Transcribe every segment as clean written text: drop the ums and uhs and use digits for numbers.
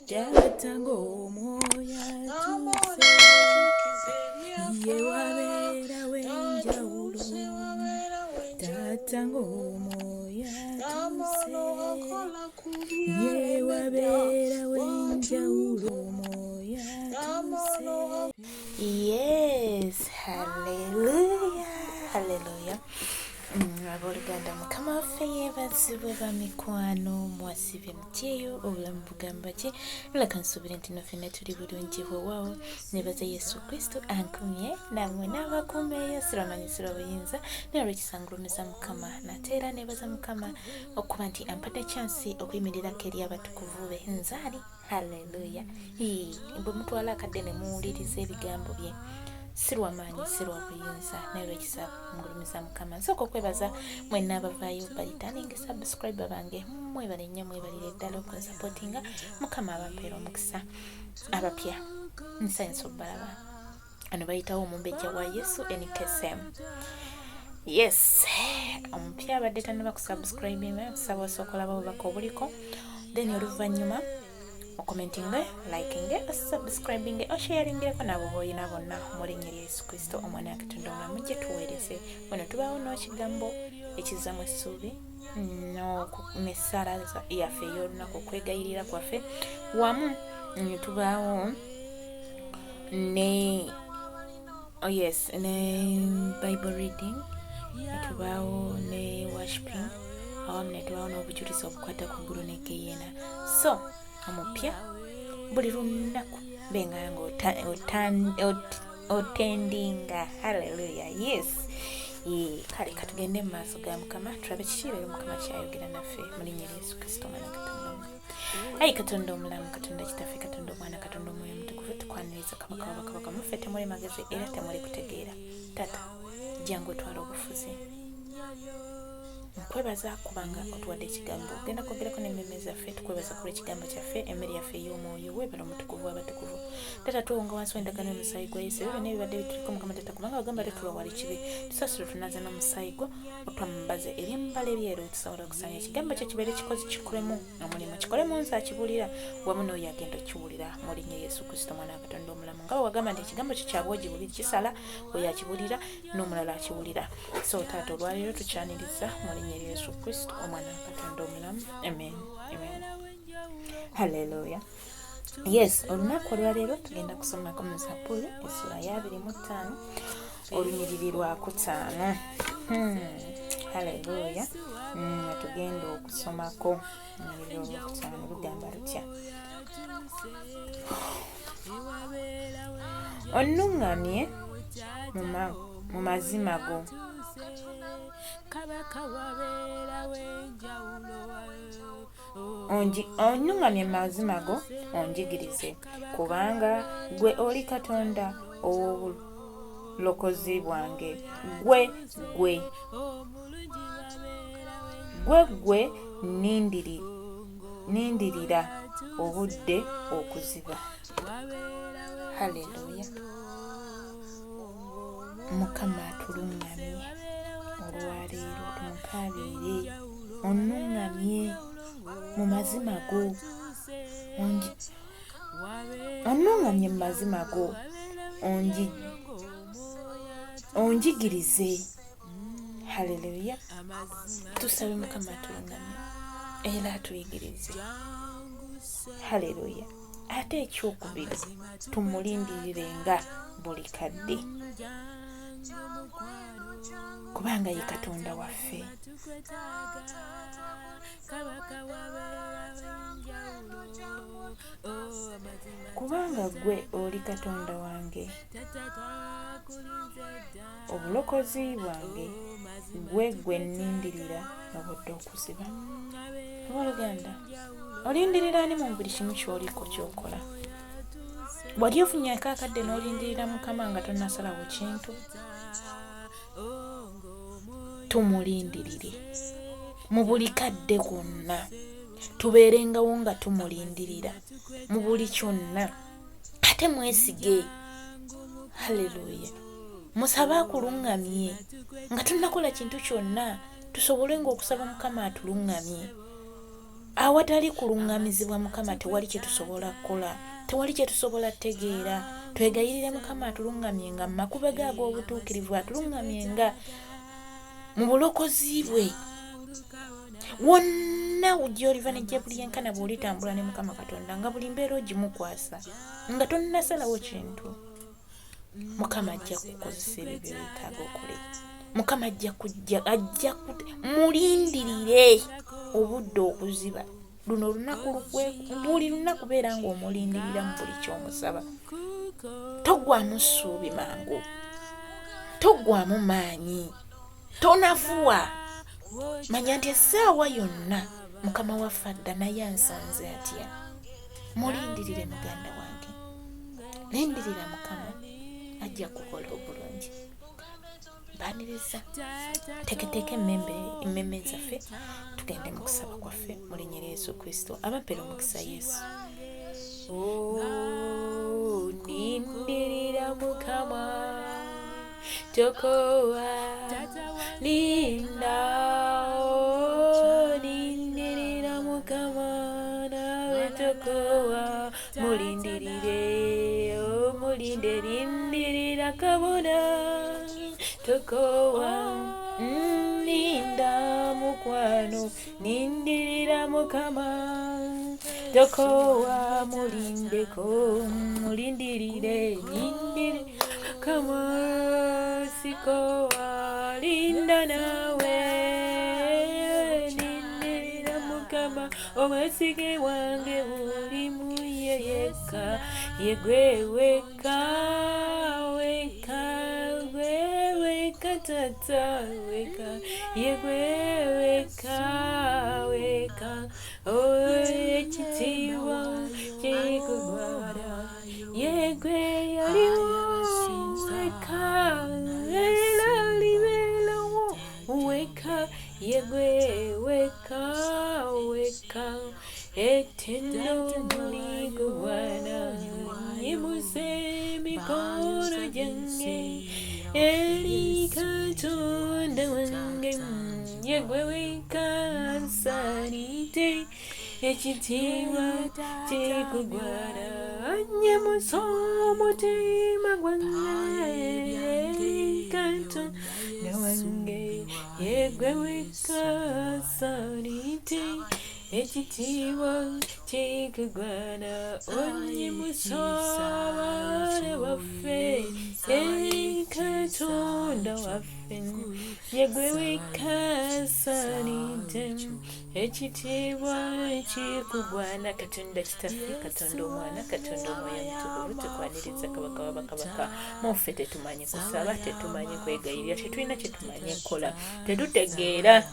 Taata ng'omwoyo atuuse, ye wabeerawo enjawulo. Taata ng'omwoyo atuuse, ye wabeerawo enjawulo. Omwoyo atuuse. Yes, hallelujah, hallelujah. Abooluganda mukama waffe yeebazibwe bamikwano mwasibye mutyeyo obulamu bugamba ki leka nsuubire nti no ffenna tuli bulungi weewaawo nebaza yesu kristo ankumye namwe n'abakuumeeyo sirwamanyi sirwa buyinza naye olwekisa ngulumiza mukama nate era nebaza mukama okuba nti ampadde kyansi okuyimirirako eri abatukuvu be nzaali Haleluya. Bwe mutwala akadde ne muwuliriza ebigambo bye si lwa maanyi si lwa buyinza naye lwekisa ngulumiza mukama nsooka okwebaza mwenna abavaayo balitaningi subscribe bange mwebale nnyo mwebalire ddala okunsapotinga mukama abampeera omukisa abapya nsanyusa obbalaba ano bayitawo omumbejja wa yesu nksm yes omupya abadde tanaba kusubscribinga nsaba osooka olaba obubaka obuliko then oluvannyuma okomentinge likinge osubscribinge osharingireko nabo boyina bonna mu linnya lya yesu kristo omwana wa katonda omulamu gye tuweereze wano tubaawo n'ekigambo ekizzamu essuubi n'essaala yaffe ey'olunaku okwegayirira kwaffe wamu tubaawo ne oh yes ne bible reading netubaawo ne worshiping awamu netubaawo n'obujulizi obukwata ku ggulu ne geyena so omupya buli lunaku benga nga otendinga halleluya yes kale katugende mu maaso ga mukama tulabe kiki leero mukama kyayogera naffe mu linnya lya yesu kristo omwana katonda ayi katonda omulamu katonda kitaffe katonda omwana katonda omwoyo omutukuvu tukwaniriza kabaka wabakabaka muffe temuli magezi era temuli kutegeera taata jangu otwala obufuzi nkwebaza kubanga otuwadde ekigambo ogenda kwogerako n'emmeme zaffe tukwebaza kulwa ekigambo kyaffe emmere yaffe ey'omwoyo weebala omutukuvu abatukuvu taata tuwonga wansi w'endagaano y'omusaayi gwa yesu ebyo byonna ebibadde bituliko mukama taata kubanga wagamba tetulwa wali kibi tusasire otunaze n'omusaayi gwo otwambaze ebyambalo ebyeru tusobola okusanya ekigambo kyo kibeere kikozi kikolemu omulimu kikolemu nze akibuulira wamu n'oyo agenda okukiwulira mu linnya yesu kristo omwana wa katonda omulamu nga bwe wagamba nti ekigambo kyo kyabwogi bubiri kisala oyo akibuulira n'omulala akiwulira so taata olwaleero tukyaniriza mu linnya erya yesu kristo omwana wa katonda omulamu amen amen halleluya yes olunaku olwaleero tugenda kusomako mu zabbuli essula ya 25 olunyiriri lwakutaano hmm, haleluya tugenda okusomako olunyiriri olwokutaano lugamba lutya onnuŋŋamye mu mazima go Onnuŋŋamye mu mazima go, onjigirize, kubanga ggwe oli Katonda ow'obulokozi bwange. Ggwe ggwe ggwe ggwe nnindirira obudde okuziba. Haleluya! Mukama atuluŋŋamye olwaleero tumukaabirire. Onnuŋŋamye mu mazima go. Onnuŋŋamye mu mazima go. Onjigirize. Haleluya. Tusabe Mukama atuluŋŋamye era atuyigirize. Haleluya. Ate ekyokubiri tumulindirirenga buli kadde kubanga ye Katonda waffe. Kubanga ggwe oli Katonda wange, obulokozi bwange, ggwe gwe nnindirira obudde okuziba. Abooluganda, olindirira ani mu buli kimu ky'oliko ky'okola? Wali ofunyeeko akadde n'olindirira Mukama nga tonnasalawo kintu? Tumulindirire mu buli kadde konna, tubeerengawo nga tumulindirira mu buli kyonna, ate mwesige. Haleluya! Musabe akuluŋŋamye nga tonnakola kintu kyonna, tusobole ng'okusaba Mukama atuluŋŋamye. Awatali kuluŋŋamizibwa Mukama tewali kye tusobola kukola, tewali kye tusobola kutegeera. Twegayirire Mukama atuluŋŋamyenga mu makubo ge ag'obutuukirivu, atuluŋŋamyenga mu bulokozi bwe. Wonna gy'oliva ne gye buli yenkana bw'olitambula ne Mukama Katonda nga buli mbeera ogimukwasa nga tonnasalawo kintu. Mukama ajja kukozesa ebyo byewetaaga okole. Mukama ajja kujja, ajja mulindirire obudde okuziba. Luno olunaku lukwe, buli lunaku beera ng'omulindirira mu buli ky'omusaba. Toggwamu ssuubi mangu, toggwamu maanyi, tonafuwa. Manya nti essaawa yonna Mukama waffe adda naye ansanze atya. Mulindirire muganda wange, lindirira Mukama, ajja kukola obulungi. Mbaniriza, teeketeeka emmeme zaffe tugende mu kusaba kwaffe mu linnya lya Yesu Kristo. Abampera omukisa Yesu. Oh, nindirira Mukama, tokowa, linda, oh, nindirira Mukama, nawe tokowa, mulindirire, oh, mulinde, lindirira kabona, tokowa, linda mukwano, nindirira Mukama, tokowa, mulindeko, mulindirire, nindiri Mukama, sikowa, linda nawe, nindirira Mukama, obwesige bwange buli mu ye yekka, ye gwe wekka, wekka, gwe wekka tata, wekka, ye gwe wekka, wekka, ekitiibwa kikugwana, ye gwe yaliwo wekka, era alibeerawo wekka, ye gwe wekka, wekka, ettendo likugwana, nyimusa emikono gyange eri Katonda wange, ye gwe wekka nsaanidde ekitiibwa kikugwana, nyimusa omutima gwange eri Katonda wange, ye gwe wekka asaanidde ekitiibwa kikugwana, onyimusa abaana baffe eri Katonda waffe, ye gwe wekka asaanidde ekitiibwa kikugwana. Katonda Kitaffe, Katonda Omwana, Katonda Omwoyo Omutukuvu, tukwaniriza Kabaka wa bakabaka. Mu ffe tetumanyi kusaba, tetumanyi kwegayirira, tetulina kye tumanyi kukola, tetutegeera.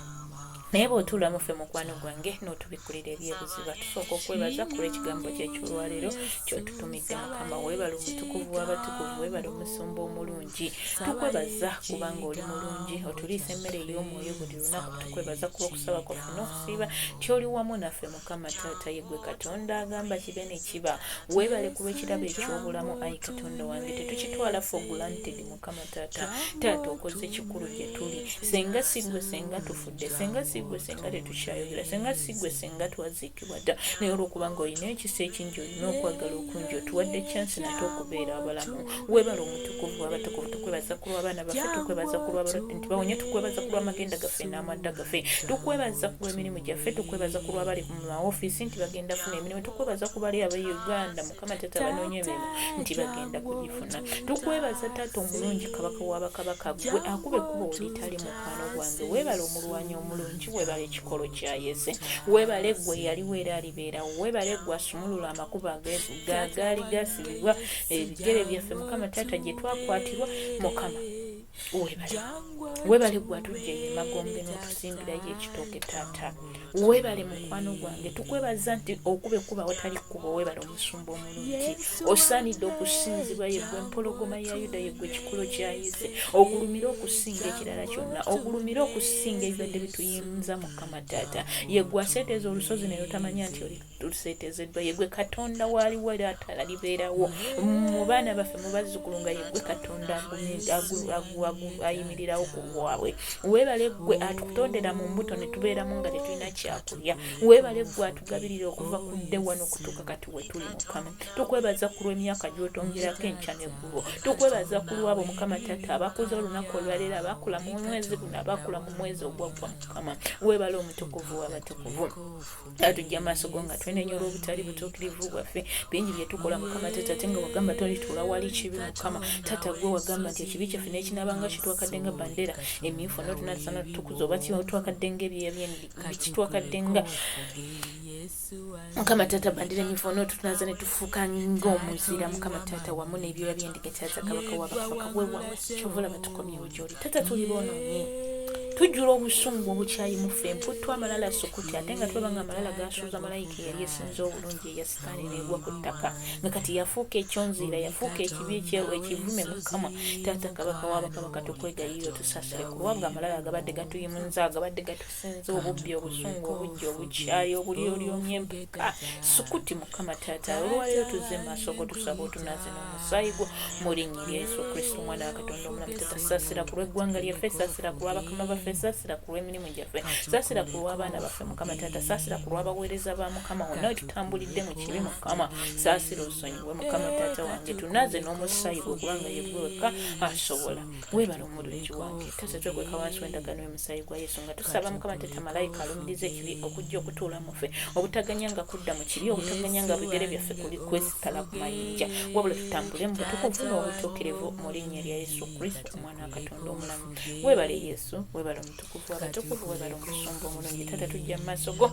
Naye bw'otuula mu ffe mukwano gwange n'otubikkulira ebyebuziba, tusooka okwebaza ku lw'ekigambo kye eky'olwaleero ky'otutumidde Mukama. Weebale omutukuvu w'abatukuvu, weebale omusumba omulungi. Tukwebaza kubanga oli mulungi, otuliisa emmere ey'omwoyo buli lunaku. Tukwebaza ku lw'okusaba kwaffe n'okusiiba nti oli wamu naffe Mukama. Taata ye gwe Katonda agamba kibe ne kiba. Weebale ku lw'ekirabo eky'obulamu ayi Katonda wange, tetukitwala for granted Mukama Taata. Taata okoze kikulu gye tuli. Senga si ggwe senga tufudde, senga si ggwe senga tetukyayogera, senga si ggwe senga twaziikibwa dda. Naye olw'okubanga olina ekisa ekingi, olina okwagala okungi, otuwadde chance nate okubeera abalamu. Weebale omutukuvu w'abatukuvu. Tukwebaza ku lw'abaana baffe, tukwebaza ku lw'abalwadde nti bawonye, tukwebaza ku lw'amagenda gaffe n'amadda gaffe, tukwebaza ku lw'emirimu gyaffe, tukwebaza ku lw'abali mu maofiisi nti bagenda funa emirimu, tukwebaza ku bali ab'e Uganda Mukama taata abanoonya emirimu nti bagenda kugifuna. Tukwebaza taata omulungi, kabaka wa bakabaka, ggwe akuba ekkubo we litali mukwano gwange. Weebale omulwanyi omulungi, weebale ekikolo kya Yese, weebale ggwe eyaliwo era alibeerawo, weebale ggwe asumulula amakubo agaali gasibibwa ebigere byaffe Mukama taata gye twakwatirwa. Mukama weebale, weebale ggwe atujja eyo emagombe n'otusimbirayo ekitooke taata. Weebale mukwano gwange, tukwebaza nti okuba ekkubo awatali kkubo. Weebale omusumba omulungi, osaanidde okusinzibwa. Yeggwe empologoma ya Yuda, yeggwe ekikolo kya Yese. Ogulumire okusinga ekirala kyonna, ogulumire okusinga ebibadde bituyinza Mukama taata. Yeggwe aseeteeza olusozi ne lutamanya nti oli tuseetezeddwa. Ye gwe Katonda waaliwo era atalibeerawo mu baana baffe, mu bazzukulu, nga ye gwe Katonda ayimirirawo ku lwabwe. Weebale ggwe atutondera mu mbuto ne tubeeramu nga tetulina kyakulya. Weebale ggwe atugabirira okuva ku dde wano okutuuka kati we tuli. Mukama, tukwebaza ku lw'emyaka gy'otongerako enkya n'eggulo. Tukwebaza ku lwabo, Mukama Taata, abakuze olunaku olwaleero, abakula mu mwezi guno, abakula mu mwezi ogwaggwa. Mukama, weebale omutukuvu w'abatukuvu. Tujja maaso go nga twenenya olw'obutali butuukirivu bwaffe, bingi bye tukola, Mukama Taata, ate nga wagamba tolituula wali kibi. Mukama Taata, gwe wagamba nti ekibi kyaffe n'ekinaabanga kitwakadde nga bandera emyufu n'otunasana tutukuza, oba kitwakadde nga ebyeya kitwakadde nga, Mukama Taata, bandera emyufu n'otutunaza ne tufuuka ng'omuzira, Mukama Taata, wamu n'ebyoya by'endiga. Taata, Kabaka w'abakabaka, weewawe kyova olaba tukomyewo gy'oli. Taata, tuli boonoonye, tujjula obusungu, obukyayi muffe, emputtu, amalala, sukuti, ate nga tulaba nga amalala gasuuza malayika eyali esinza obulungi eya Sitaani neegwa ku ttaka, nga kati yafuuka ekyonziira, yafuuka ekibi ekivume. Mukama Taata, Kabaka w'abakabaka, tukwegayirira otusaasire kubanga amalala agabadde gatuyimunza, agabadde gatusinza, obubbi, obusungu, obujja, obukyayi, obulyolyomye, empaka, sukuti. Mukama Taata, olwaleero tuzze mu maaso go, tusaba otunaaze n'omusaayi gwo mu linnya erya Yesu Kristo, omwana wa Katonda omulamu. Taata, saasira ku lw'eggwanga lyaffe, saasira ku lw'abakama baffe, saasira ku lw'emirimu gyaffe, saasira ku lw'abaana baffe. Mukama Taata, saasira ku lw'abaweereza ba Mukama wonna we tutambulidde mu kibi. Mukama, saasira, osonyiwe. Mukama Taata wange, tunaaze n'omusaayi gwo, kubanga ye gwe wekka asobola. Weebala omulungi wange. Taata, twekweka wansi w'endagaano y'omusaayi gwa Yesu, nga tusaba, Mukama Taata, malayika alumiriza ekibi okujja okutuula mu ffe, obutaganya nga kudda mu kibi, obutaganya nga bigere byaffe kuli kwesitala ku mayinja, wabula tutambule mu butukuvu n'obutuukirivu mu linnya lya Yesu Kristo, omwana wa Katonda omulamu. Weebale Yesu, weebale omutukuvu abatukuvu, weebale omusumba omulungi. Taata, tujja mu maaso go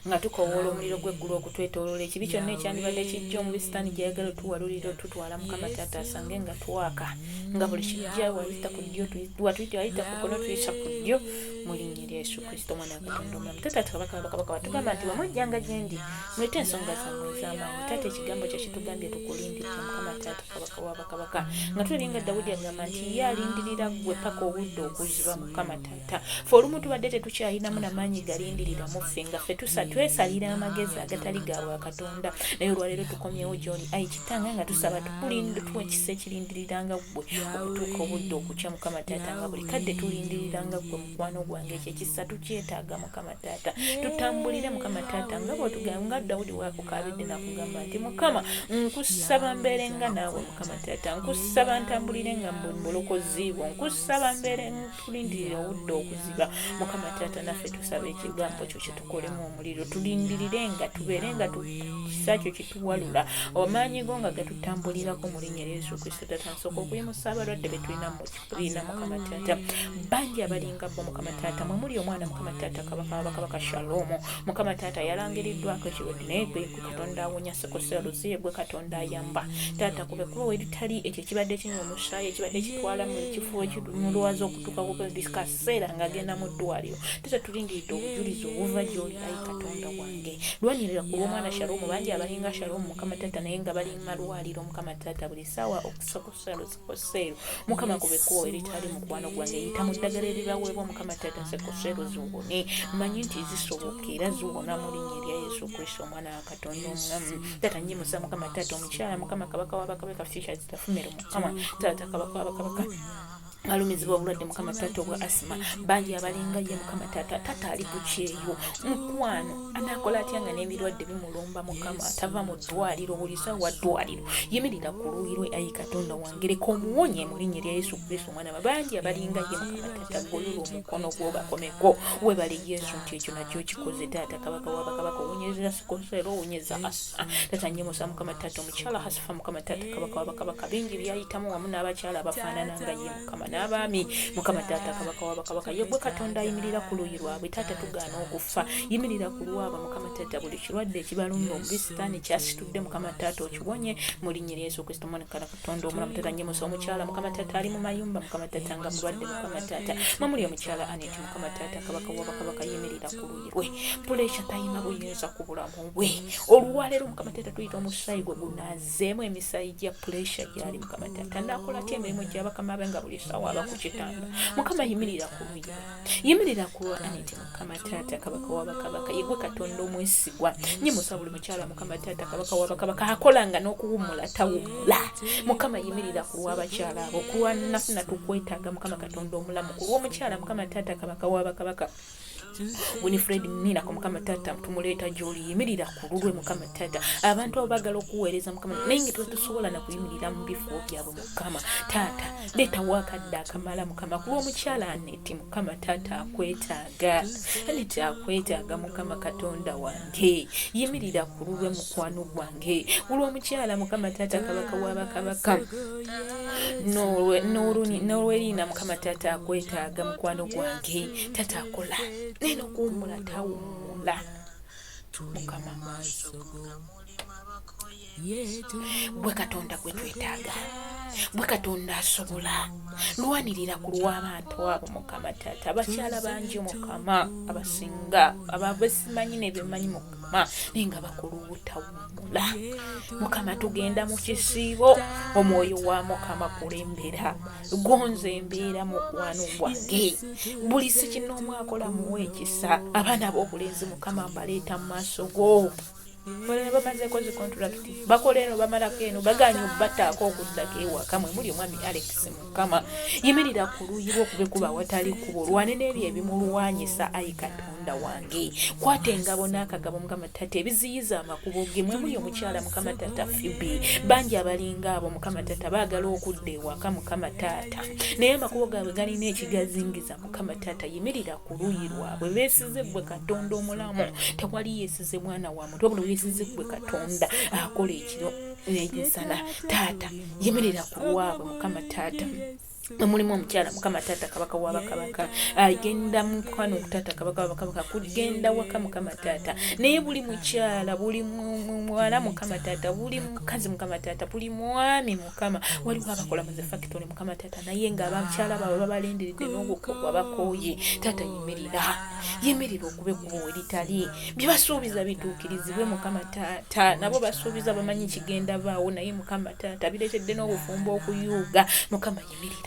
nga tukowoola omuliro gw'eggulu okutwetooloola ekibi kyonna ekyandibadde kijja omubi Sitaani gy'ayagala otuwalulira, otutwala. Mukama Taata, asange nga twaka, nga buli kijja wayita ku ddyo, wayita ku kkono, tuyisa ku ddyo, mu linnya erya Yesu Kristo, omwana wa Katonda omulamu. Taata, Kabaka bakabaka, batugamba nti bwemujjanga gye ndi, mulete ensonga zammwe ez'amaanyi. Taata, ekigambo kyo kitugambye tukulindirire. Mukama Taata, Kabaka wa bakabaka, nga tulabye nga Dawudi agamba nti ye alindirira ggwe paka obudde okuziba. Mukama Taata, fe olumu tubadde tetukyalinamu namaanyi galindirira mu ffe, nga ffe tusa twesalira amagezi agatali ga bwa Katonda, naye olwaleero tukomyewo gy'oli, ayi Kitange, nga tusaba tukulinde, tuwa ekisa ekirindiriranga ggwe okutuuka obudde okukya. Mukama Taata, nga buli kadde tulindiriranga ggwe, mukwano gwange, ekyo ekisa tukyetaaga. Mukama Taata, tutambulire, Mukama Taata, nga bwotugamba, nga Dawudi wakukaabidde nakugamba nti, "Mukama, nkusaba mbeerenga naawe. Mukama Taata, nkusaba ntambulire nga mu bulokozi bwo, nkusaba mbeere tulindirire obudde okuziba." Mukama Taata, naffe tusaba ekigambo kyo kyetukolemu omuliro, tulindirire nga tubeere nga kisa kyo kituwalula, amaanyi go nga gatutambulirako, mu linnya erya Yesu Kristo. Taata, nsooka okuyimusa abalwadde betulina mu kibiina. Mukama Taata, bangi abalinga bo. Mukama Taata, mwe muli omwana, Mukama Taata, Kabaka wabakabaka, Shalomu. Mukama Taata, yalangiriddwako ekirwadde, naye gwe Katonda awonya sickle cells, ye gwe Katonda ayamba. Taata, kube kuba weritali ekyo ekibadde kinywa omusaayi, ekibadde kitwala mu kifo ekimulwaza okutuuka ku kaseera ng'agenda mu ddwaliro. Taata, tulindiridde obujulizi obuva gy'oli. Ayi Katonda wange, lwanirira ku lw'omwana Shalomu. Bangi abalinga Shalomu, Mukama Taata, naye nga bali mu malwaliro. Mukama Taata, buli ssaawa sickle cell. Mukama, kuba ekkubo eritali, mukwano gwange, yita mu ddagala eribaweebwa. Mukama Taata, sickle cell ziwone. Manyi nti zisoboka era ziwona, mu linnya erya Yesu Kristo, omwana wa Katonda omulamu. Taata, nyimusa, Mukama Taata, omukyala, Mukama, Kabaka w'abakabaka, Future Zitafumero. Mukama Taata, Kabaka w'abakabaka, alumizibwa obulwadde, Mukama Taata, obwa asima. Bangi abalinga ye, Mukama Taata. Taata, ali ku kyeyo, mukwano anaakola atya nga n'ebirwadde bimulumba? Mukama, tava mu ddwaliro, buli saawa ddwaliro. Yimirira ku luuyi lwe, ayi Katonda wange, leka omuwonye mu linnya erya Yesu Kristo omwana. Bangi abalinga ye, Mukama Taata, golola omukono gw'obakomeko. Webale Yesu nti ekyo nakyo kikoze. Taata, Kabaka w'abakabaka, owonyeza sickle cell, owonyeza asima. Taata, nyimusa, Mukama Taata, omukyala Hasifa. Mukama Taata, Kabaka w'abakabaka, bingi byayitamu wamu n'abakyala abafaanana nga ye, Mukama, n'abaami. Mukama Taata, Kabaka w'abakabaka, ye gwe Katonda ayimirira ku luuyi lwabwe. Taata, tugaana okufa, yimirira ku lwabwe. Mukama Taata, buli kirwadde ekibalumba omubi Sitaani kyasitudde, Mukama Taata, okiwonye mu linnya erya Yesu Kristo, omwana Katonda omulamu. Taata, nyimusa omukyala, Mukama Taata, ali mu mayumba, Mukama Taata, nga mulwadde. Mukama Taata, mwemuli omukyala Anet. Mukama Taata, Kabaka w'abakabaka, yimirira ku luuyi lwe. Pressure tayina buyinza ku bulamu bwe olwaleero. Mukama Taata, tuyita omusaayi gwe gunaazeemu emisaayi gya pressure gyali. Mukama Taata, nakola atya emirimu gy'abakama be nga buli ssaawa awaaba ku kitanda. Mukama yimirira ku luyi lwe, yimirira ku lwa Aneti Mukama taata kabaka wa bakabaka, yegwe Katonda omwesigwa. Nyimusa buli mukyala Mukama taata kabaka wa bakabaka akolanga n'okuwummula tawummula. Mukama yimirira ku lw'abakyala abo, ku lwa Nafuna tukwetaaga Mukama Katonda omulamu, ku lw'omukyala Mukama taata kabaka wa bakabaka Winifred Ninako Mukama taata tumuleeta gy'oli, yimirira ku lulwe Mukama taata. Abantu abo baagala okuweereza Mukama, naye nga tetusobola na kuyimirira mu bifo byabwe Mukama taata, leetawo akadde akamala Mukama ku lw'omukyala Aneti Mukama taata akwetaaga, Aneti akwetaaga Mukama Katonda wange, yimirira ku lulwe mukwano gwange, ku lw'omukyala Mukama taata kabaka wa bakabaka n'olweriina Mukama taata akwetaaga mukwano gwange, taata akola naye n'okuwummula tawummula Mukama gwe Katonda gwe twetaaga, gwe Katonda asobola. Lwanirira ku lw'abantu abo Mukama taata, abakyala bangi Mukama abasinga ababesimanyi nebemanyi Mukama, naye nga bakola obutawummula Mukama. Tugenda mu kisiibo, omwoyo wa Mukama kulembera, gonza embeera mukwano gwange. Buli si kinoomu akola muwe ekisa. Abaana ab'obulenzi Mukama mbaleeta mu maaso go, balala bamazeeko zi contract, bakola eno bamalako eno, baganye obbataako okuddako ewaka. Mwe muli omwami Alex Mukama, yimirira ku luuyi lw'okube kuba awatali kkubo, olwane n'ebyo ebimulwanyisa. Ayi Katonda wange, kwata engabo n'akagabo Mukama taata ebiziyiza amakubo ge. Mwe muli omukyala Mukama taata Fibi, bangi abalinga abo Mukama taata baagala okudda ewaka Mukama taata, naye amakubo gaabwe galina ekigazingiza. Mukama taata yimirira ku luuyi lwabwe, beesize ggwe Katonda omulamu. Tewali yeesize mwana wa muntu, wabula yeesize ggwe Katonda akola ekiro n'emisana. Taata yimirira ku lwabwe Mukama taata. Mulimu omukyala Mukama taata kabaka wa bakabaka agenda mukwano taata kabaka wa bakabaka kugenda waka Mukama taata, naye buli mukyala, buli muwala Mukama taata, buli mukazi Mukama taata, buli mwami Mukama, waliwo abakola mu zi factory Mukama taata, naye nga abakyala baabwe babalindiridde n'ogukogwa bakooye. Taata yimirira, yimirira okuba ekkubo we litali, bye basuubiza bituukirizibwe Mukama taata. Nabo basuubiza bamanyi kigenda baawo, naye Mukama taata bireetedde n'obufumbo okuyuuga. Mukama yimirira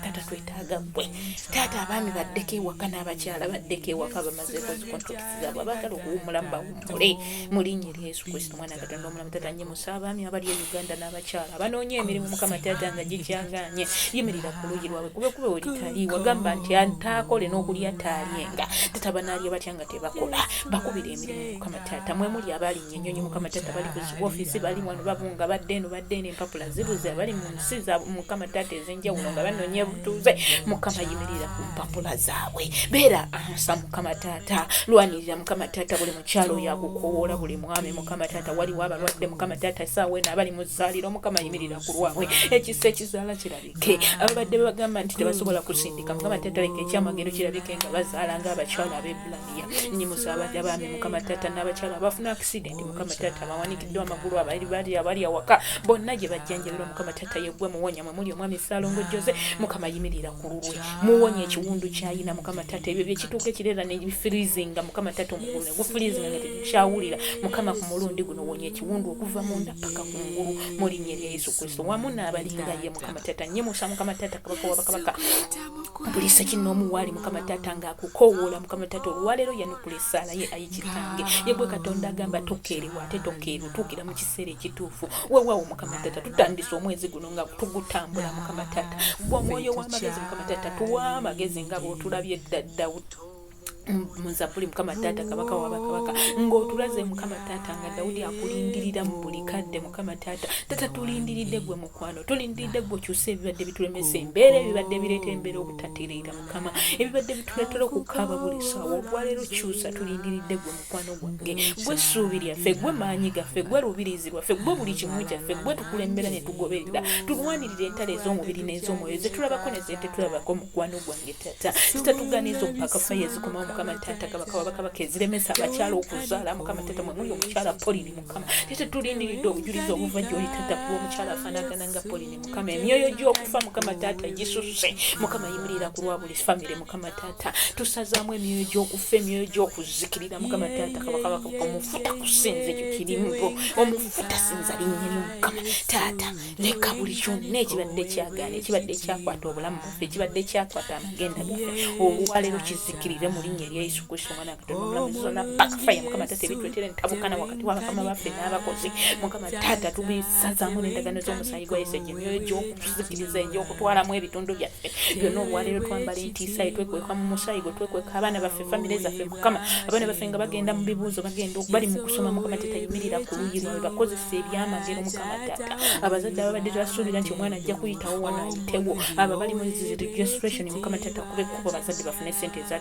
taata, twetaaga ggwe taata. Abaami baddeko ewaka n'abakyala baddeko ewaka, bamazeeko zi contracts zaabwe, abaagala okuwummulamu bawummule mu linnya erya Yesu Kristo omwana Katonda omulamu. Taata nyimusa abaami abali e Uganda n'abakyala abanoonya emirimu Mukama taata nga gikyagaanye, yimirira ku luuyi lwabwe kube kube we litali. Wagamba nti ataakole n'okulya taalyenga, taata banaalya batya nga tebakola? Bakubira emirimu Mukama taata. Mwe muli abalinnya ennyonyi Mukama taata, bali ku zi ofiisi, bali wano babunga, badde eno badde eno, empapula zibuze, abali mu nsi zaabwe Mukama taata ez'enjawulo nga banoonya obutuuze, Mukama yimirira ku mpapula zaabwe, beera ansa Mukama taata, lwanirira Mukama taata buli mukyalo oyo akukowoola, buli mwami Mukama taata. Waliwo abalwadde Mukama taata essaawa eno abali mu zzaaliro, Mukama yimirira ku lwabwe, ekisa ekizaala kirabike. Ababadde bagamba nti tebasobola kusindika Mukama taata, leka ekyamagero kirabike nga bazaala ng'abakyala ab'Ebulaniya. Nyimusa abaami Mukama taata n'abakyala abafuna accident Mukama taata, abawanikiddwa amagulu, abali bali abali awaka bonna gye bajjanjabirwa Mukama taata, yeggwe muwonya. Mwe muli omwami Ssaalongo Jose, Mukama yimirira ku lulwe, muwonye ekiwundu kyayina Mukama taata. Ebyo byekituuka ekireera ne bifirizinga Mukama taata, omugulu ne gufirizinga nga tegukyawulira Mukama, ku mulundi guno wonya ekiwundu okuva munda paka ku ngulu mu linnya erya Yesu Kristo, wamu n'abalinga ye Mukama taata. Nyimusa Mukama taata kabaka wa bakabaka buli sekinnoomu waali Mukama taata ng'akukoowoola Mukama taata, olwaleero yanukula essaala ye. Ayi kitange, ye gwe Katonda agamba tokeerewa ate tokeera, otuukira mu kiseera ekituufu. Weewaawo Mukama taata, tutandise omwezi guno nga tugutambula Mukama taata, gwe omwoyo w'amagezi Mukama taata, tuwa amagezi nga bw'otulabye dda dda mu Zabbuli Mukama taata kabaka wa bakabaka, ng'otulaze Mukama taata nga Dawudi akulindirira mu buli kadde Mukama taata. Taata tulindiridde gwe mukwano, tulindiridde gwe okyuse ebibadde bitulemesa embeera, ebibadde bireeta embeera obutatereera Mukama, ebibadde bituleetera okukaaba buli ssaawa. Olwaleero kyusa, tulindiridde gwe mukwano gwange, gwe ssuubi lyaffe, gwe maanyi gaffe, gwe lubiriizi lwaffe, gwe buli kimu kyaffe, gwe tukulembera ne tugoberera. Tulwanirira entalo ez'omubiri n'ez'omwoyo, ze tulabako ne ze tetulabako mukwano gwange taata. Tata tugaana ezo mpaka faya ezikomawo Mukama. Mukama taata kabaka wabakabaka eziremesa abakyala okuzaala Mukama taata mwe muli omukyala Pauline Mukama tete tulindiridde obujulizi obuva gy'oli taata kuba omukyala afaanagana nga Pauline Mukama emyoyo gy'okufa Mukama taata gisusse Mukama yimirira ku lwa buli famire Mukama taata tusazaamu emyoyo gy'okufa emyoyo gy'okuzikirira Mukama taata kabaka omufuta kusinza ekyo kirimbo omufuta sinza linnya lyo Mukama taata leka buli kyonna ekibadde kyagaana ekibadde kyakwata obulamu bwaffe ekibadde kyakwata amagenda gaffe olwaleero kizikirire mu linnya erya Yesu Kristo omwana Katonda omulamu zonna bakfaya Mukama taata ebituletera entabukana wakati w'abakama baffe n'abakozi Mukama taata tubisazaamu n'endagaano z'omusaayi gwa Yesu egyo emyoyo gy'okuzikiriza egy'okutwalamu ebitundu byaffe byonna olwaleero twambala entiisa ye twekweka mu musaayi gwe twekweka abaana baffe famire zaffe Mukama abaana baffe nga bagenda mu bibuuzo bagenda bali mu kusoma Mukama taata yimirira ku luyi lwawe bakozesa ebyamagero Mukama taata abazadde ababadde tebasuubira nti omwana ajja kuyitawo wano ayitewo abo bali mu registration Mukama taata kuba ekkubo abazadde bafune sente eza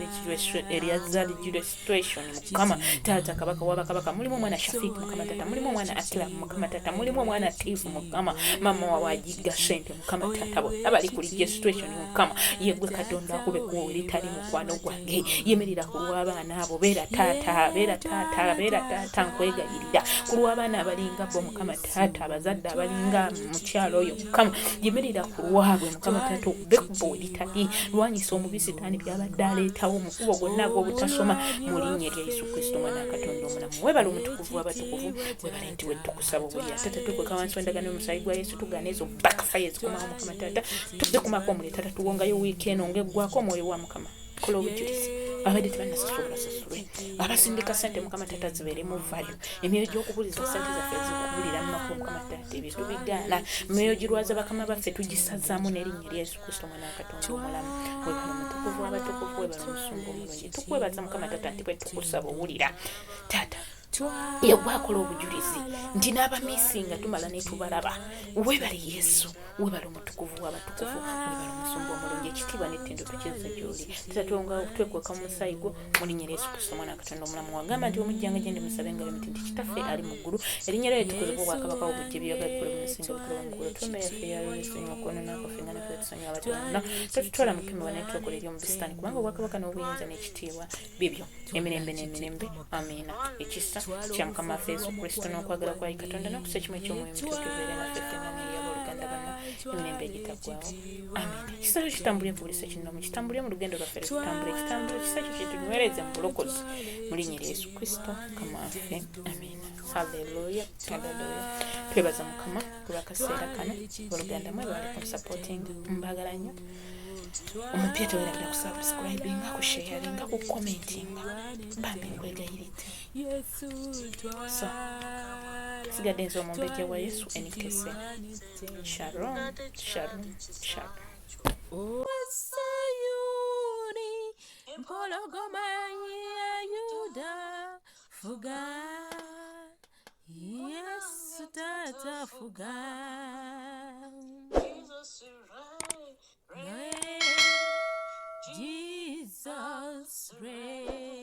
registration Mukama taata kabaka wabakabaka mulimu omwana Shafik Mukama taata mulimu omwana Akila Mukama taata mulimu omwana Tifu Mukama mama wawajiga sente Mukama taata bonna bali ku registration Mukama yegwe Katonda akube kuwo eritali mukwano gwange yimirira ku lw'abaana abo beera taata beera taata beera taata nkwegayirira ku lw'abaana abalinga bo Mukama taata abazadde abalinga mukyalo oyo Mukama yimirira ku lwabwe Mukama taata okube kubo eritali lwanyisa omubi sitaani byabadde aleetawo mu kubo gonna ag'obutasoma mu linnya erya Yesu Kristo omwana wa Katonda omulamu webale omutukuvu w'abatukuvu webale nti wetukusaba obulya taata tukweka wansi w'endagaano y'omusaayi gwa Yesu tugaana ezo backfire ezikomawo Mukama taata tuzikumako omuliro taata tuwongayo wiiki eno ng'eggwako omwoyo wa Mukama kola obujulizi abadde tebanasasulwa basasulwe abasindika sente Mukama taata zibeeremu value emyoyo gy'okubuliza sente zaffe ezikubulira mu makubo Mukama taata ebyo tubigaana emyoyo girwaza bakama baffe tugisazaamu n'erinnya erya Yesu Kristo omwana wa Katonda omulamu webale omutukuvu w'abatukuvu webale omusumba omulungi tukwebaza Mukama taata nti bwe tukusaba owulira taata yegwakola obujulizi nti n'abamisinga tumala netubalaba webale Yesu webale omutukuvu w'abatukuvu webale omusumba omulungi ekitiibwa n'ettendo tukizza gy'oli tata twekweka mu musaayi gwo mu linnya lya Yesu Kristo omwana wa Katonda omulamu wagamba nti omujjanga gye ndi musabe nga bemiti nti kitaffe ali mu ggulu erinnya lyo litukuzibwe obwakabaka bwo bujje by'oyagala bikolebwe mu nsi nga bikolebwa mu ggulu tuwe emmere yaffe eya leero tusonyiwe okwonoona kwaffe nga naffe bwe tusonyiwa abatwonoona totutwala mu kukemebwa naye tulokole eri omubi sitaani kubanga obwakabaka n'obuyinza n'ekitiibwa bibyo emirembe n'emirembe amiina ekisa kya mukama waffe yesu kristo n'okwagala kwa katonda n'okusa ekimu eky'omwoyo omutuukirivu era naffe ffenna n'eri abooluganda banna emirembe egitaggwawo amiina ekisa kyo kitambulire ku buli ssekinnoomu kitambulire mu lugendo lwaffe lwetutambula ekitambula ekisa kyo kitunywereze mu bulokozi mu linnya erya yesu kristo mukama waffe amiina haleluya haleluya twebaza mukama kulwakaseera kano oluganda mwebale kunsupportinga mbagala nnyo omupya tewerabira ku subscribinga ku sharinga ku commentinga bambi nkwegayiridde so sigadde nze omumbejja wa yesu enikese shalom shalom shalom Sayuni, empologoma ya Yuda, fuga Yesu tata fuga. Jesus reign, Jesus reign.